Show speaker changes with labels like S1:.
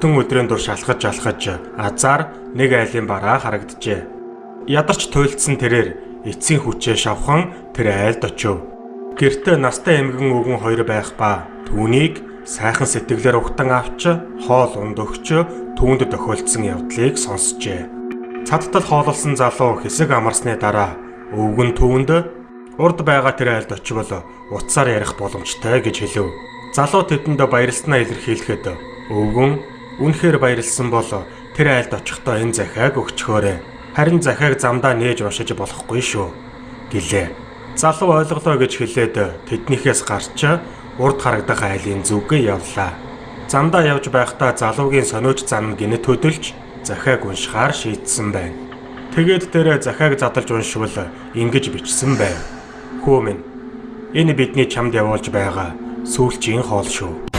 S1: Бүтэн өдрийн турш алхаж алхаж азаар нэг айлын бараа харагджээ. Ядарч туйлдсан тэрээр эцсийн хүчээ шавхан тэр айлд очив. Гэртээ настай эмгэн өвгөн хоёр байх ба түүнийг сайхан сэтгэлээр угтан авч хоол унд өгч түүнд тохиолдсон явдлыг сонсжээ. Цадтал хоололсон залуу хэсэг амарсны дараа өвгөн түүнд урд байгаа тэр айлд очивол утсаар ярих боломжтой гэж хэлв. Залуу тэдэнд баярласнаа илэрхийлэхэд өвгөн үнэхээр баярлсан бол тэр айлд очихдоо энэ захиаг өгчхөөрэй. Харин захиаг замдаа нээж уншиж болохгүй шүү гэлээ. Залуу ойлголоо гэж хэлээд тэднийхээс гарч урд харагдах айлын зүг явлаа. Замдаа явж байхдаа залуугийн сониуч зан гэнэт хөдөлж захиаг уншихаар шийдсэн байна. Тэгээд тэр захиаг задалж уншвал ингэж бичсэн байв. Хүү минь, энэ бидний чамд явуулж байгаа сүүлчийн хоол шүү.